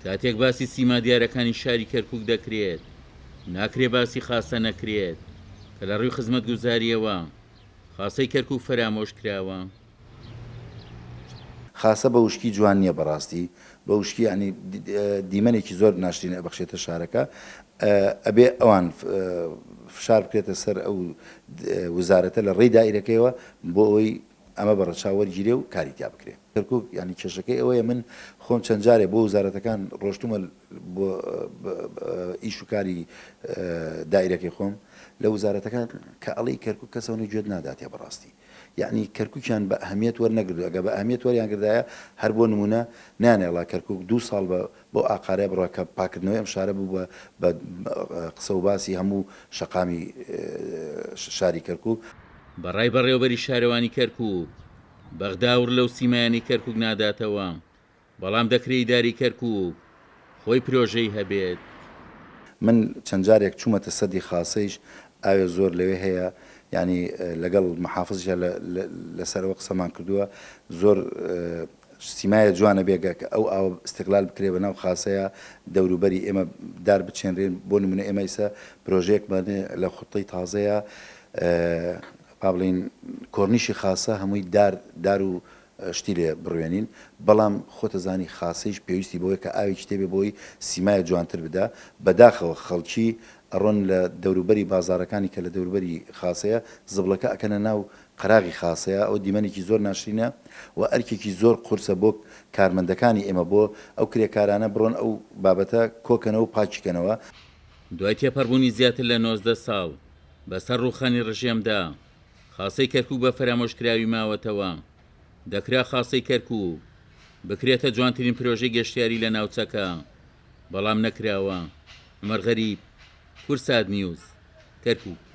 کاتێک باسی سیما دیارەکانی شاری کەرکوک دەکرێت، ناکرێ باسی خاسە نەکرێت، کە لە ڕووی خزمەتگوزارییەوە خاسەی کەرکوک فەرامۆش کراوە. خاسە بە وشکی جوان نیە بەڕاستی بە وشکی یانی دیمەنێکی زۆر ناشرین ئەبەخشێتە شارەکە ئەبێ ئەوان فشار بکرێتە سەر ئەو وزارەتە لە ڕێی دائیرەکەیەوە بۆ ئەوەی ئەمە بە ڕەچاو وەرگیرێ و کاری تیا بکرێ. کەرکوک یانی کێشەکەی ئەوەیە من خۆم چەند جارێ بۆ وزارەتەکان ڕۆشتومە بۆ ئیش و کاری دائیرەکەی خۆم لە وزارەتەکان کە ئەڵێی کەرکوک کەس ئەونە گوێت ناداتێ بەڕاستی یەعنی کەرکوکیان بە ئەهمیەت وەرنەگردوە گەر بە ئەهمیەت وەریان گردایە هەر بۆ نمونە نەیانهێڵا کەرکوک دوو ساڵ بە بەو ئاقارەیا بڕوا کە پاکردنەوەی ئەم شارە بوو بە بە قسە و باسی هەموو شەقامی شاری کەرکوک. بە ڕای بەڕێوەبەری شارەوانی کەرکوک، بەغدا وڕ لەو سیمایانەی کەرکوک ناداتەوە، بەڵام دەکرێ ئیدارەی کەرکوک خۆی پرۆژەی هەبێت. من چەند جارێک چوومەتە سەدی خاسەیش ئاوێ زۆر لەوێ هەیە یانی لەگەڵ محافزیشا لەسەر ئەوە قسەمان کردووە زۆر سیمایە جوانە بێ گە ئەو ئاوە ئیستغلال بکرێ بە ناو خاسەیە دەوروبەری ئێمە دار بچێنرێن بۆ نمونە ئێمە ئیسە پرۆژەیەکمان لە خوتەی تازەیە با بڵێین کۆرنیشی خاسە هەمووی دار دار و شتی لێ بڕوێنین بەڵام خۆتەزانی خاسەیش پێویستی بەوەیە کە ئاوێکی تێبێ بۆی سیمایە جوانتر بدا بەداخەوە خەڵکی ئەڕۆن لە دەوروبەری بازاڕەکانی کە لە دەوروبەری خاسەیە زبڵەکە ئەکەنە ناو قەراغی خاسەیە ئەوە دیمەنێکی زۆر ناشرینە و ئەرکێکی زۆر قورسە بۆ کارمەندەکانی ئێمە بۆ ئەو کرێکارانە بڕۆن ئەو بابەتە کۆکەنەوە و پاکی کەنەوە. دوای تێپەڕبوونی زیاتر لە 19 ساڵ بەسەر ڕووخانی ڕژێمدا، خاسەی کەرکوک بە فەرامۆشکراوی ماوەتەوە، دەکرا خاسەی کەرکوک بکرێتە جوانترین پرۆژەی گەشتیاری لە ناوچەکە، بەڵام نەکراوە. عومەر غەریب، کوردسات نیوز، کەرکوک.